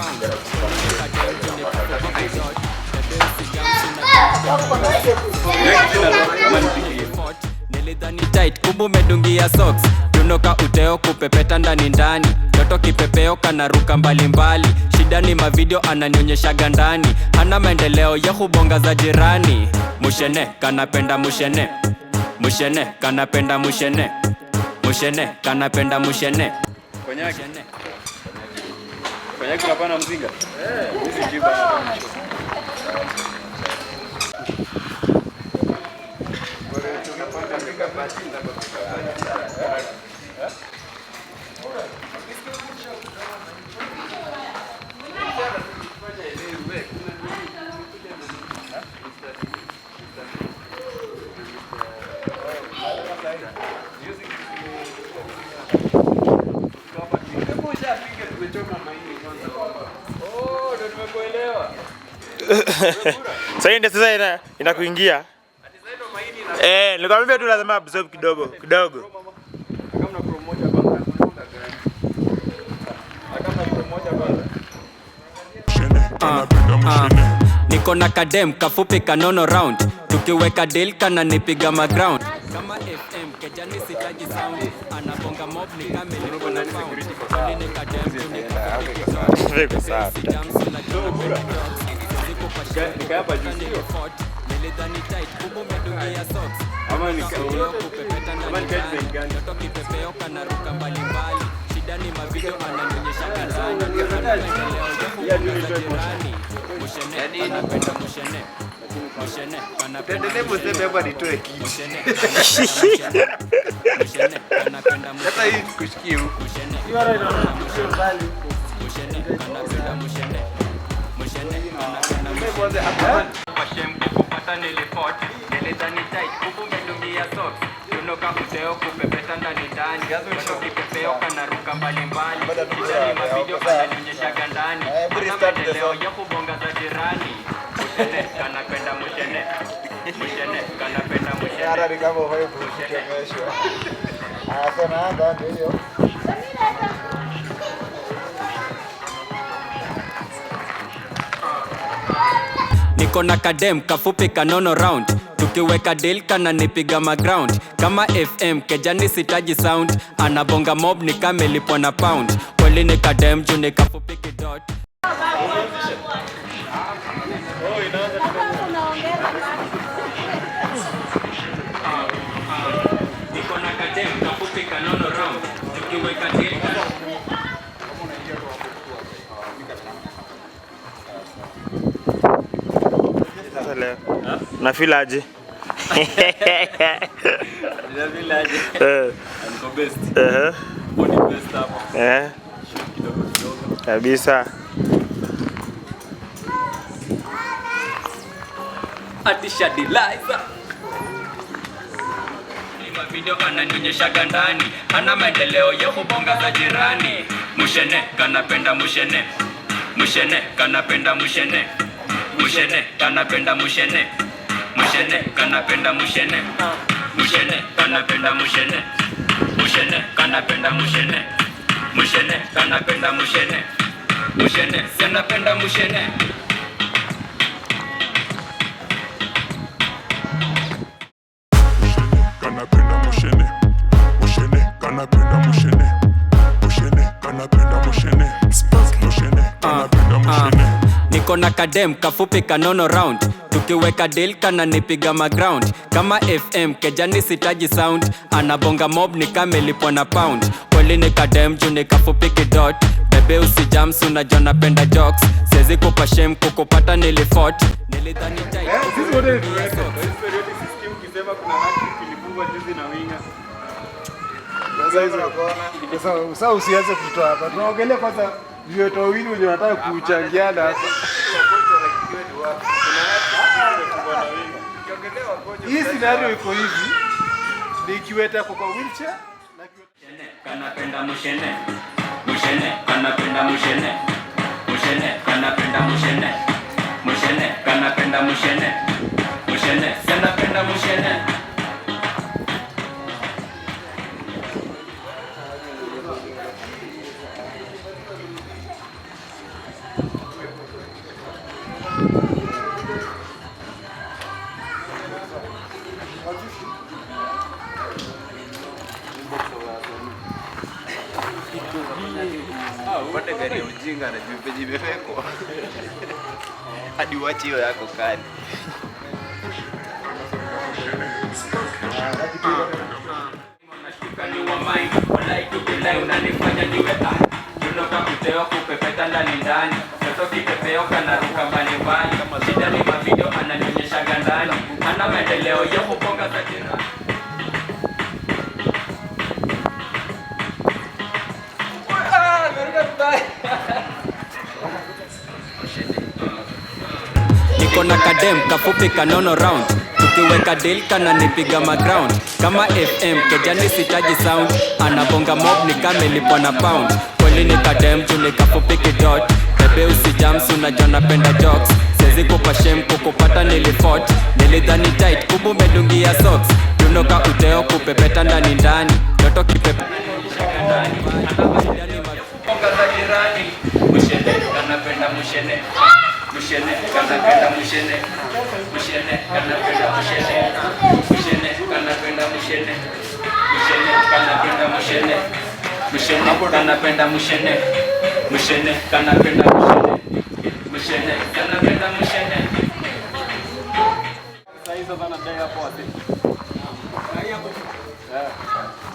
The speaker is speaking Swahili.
Round. Kadem juu ni kafupi kidot. Bebe usijam. Nilidhani tight, kumbe umedungia socks. Tunoka uteo kupepeta ndani ndani, toto kipepeo kanaruka mbalimbali. Shida ni mavideo ananionyeshaga ndani, hana maendeleo ya hubonga za jirani. Mushene kanapenda mushene, mushene kanapenda mushene, mushene kanapenda mushene. Konyaki. Mushene. Konyaki unapana mzinga? Mimi sijui bana. Oh, ndo nimekuelewa. Sasa hii ndio sasa inakuingia. Eh, nilikwambia tu lazima absorb kidogo kidogo. Kama na pro moja kwanza. Kama na pro moja kwanza. Niko na kadem kafupi kanono round, tukiweka deal kana nipiga maground kama FM kejani sitaji sound, anabonga mob ni kama niko na pound. Kwani ni kadem tu ni kafupi kidot. Viko sawa. Nikae hapa juu, sio? Nilidhani tight, kumbe umedungia socks. Ama Uteo kupepeta ama ndani nikae ndani. design gani? Toto kipepeo kanaruka mbalimbali. Shida ni mavideo ananionyesha gandani. Hana maendeleo ya Ya juu kupunguza nitoe moshi. jirani. Mushene anapenda mushene. Mushene anapenda Endelee mushene. useme hapa nitoe kitu. Mushene anapenda mushene. Mushene anapenda Sasa mushene. hii tukushikie huku. Mushene mushene anapenda mushene. Mushene anapenda mushene. Pashem kukupata nilipot. Nilidhani tight, kumbe umedungia socks. Tunoka uteo kupepeta ndani ndani. Watu kipepeo kanaruka mbalimbali. Shida ni mavideo ananionyesha gandani. Hana maendeleo ya kubonga za jirani. Mushene kanapenda mushene. Mushene kanapenda mushene. Hata ni kama hufai kuchomeshwa. Ah, sasa naanza ndio hiyo. Niko na kadem kafupi kanono round, tukiweka deal kana nipiga maground kama FM kejani sitaji sound, anabonga mob ni kama ilipwa na pound. Kweli ni kadem juu ni kafupi kidot. Niko na kadem kafupi kanono round, tukiweka deal kana Sasa leo. Na feel aje? Nina vile aje. Eh, Niko best. eh, Body best hapa. eh, Kidogo kidogo. kabisa. Atisha Deliza. Video ananionyesha gandani, ana maendeleo ya kubonga za jirani. Mushene kanapenda mushene, mushene kanapenda mushene, mushene kanapenda mushene, mushene kanapenda mushene, mushene kanapenda mushene, mushene kanapenda mushene, mushene kanapenda mushene, mushene sanapenda mushene. Kanapenda mushene, mushene kanapenda mushene, mushene kanapenda mushene, mushene kanapenda mushene. Niko na kadem kafupi kanono round, tukiweka deal kana nipiga maground kama FM kejani sitaji sound, anabonga mob ni kama ilipwa na pound. Kweli ni kadem juu ni kafupi kidot. Bebe usijams, unajua napenda jokes, siwezi kupa shame kukupata nilifort. Nilidhani tight. Sisi wote ni tuweke. Kwa hiyo story yote sisikie ukisema kuna hat-trick ilifungwa juzi na winga. Sasa hizo sasa usianze kutoa hapa. Tunaongelea kwanza viwete wawili wenye wanataka kuchangiana hapa. Hii scenario iko hivi. Ni kiwete ako kwa wheelchair na kiwete Kanapenda mushene, mushene kanapenda mushene, mushene kanapenda mushene, mushene kanapenda mushene, mushene kanapenda mushene. Upate gari ya ujinga na juu penye imewekwa. Hadi uache hiyo yako kali. Nashtuka ni wa mine, walai tukilai unanifanya niwe ah. Dunoka uteo kupepeta ndani ndani. Toto kipepeo kanaruka mbali mbali. Shida ni mavideo ananionyesha gandani. Hana maendeleo ya kuponga za jirani. Niko na kadem kafupi kanono round, tukiweka deal kananipiga maground kama FM kejani sitaji sound, anabonga mob ni kama ilipwa na pound. Kweli ni kadem juu ni kafupi kidot, bebe usijams, unajua napenda jokes, siwezi kupa shame kukupata nilifort, nilidhani tight kubu medungia socks, dunoka uteo kupepeta ndani ndani, toto kipepe Bonga za jirani. Mushene kanapenda mushene, mushene kanapenda mushene, mushene kanapenda mushene, mushene kanapenda mushene, mushene kanapenda mushene, mushene kanapenda mushene, mushene kanapenda mushene, mushene kanapenda mushene. Sasa hizo bana dai hapo wapi? Eh.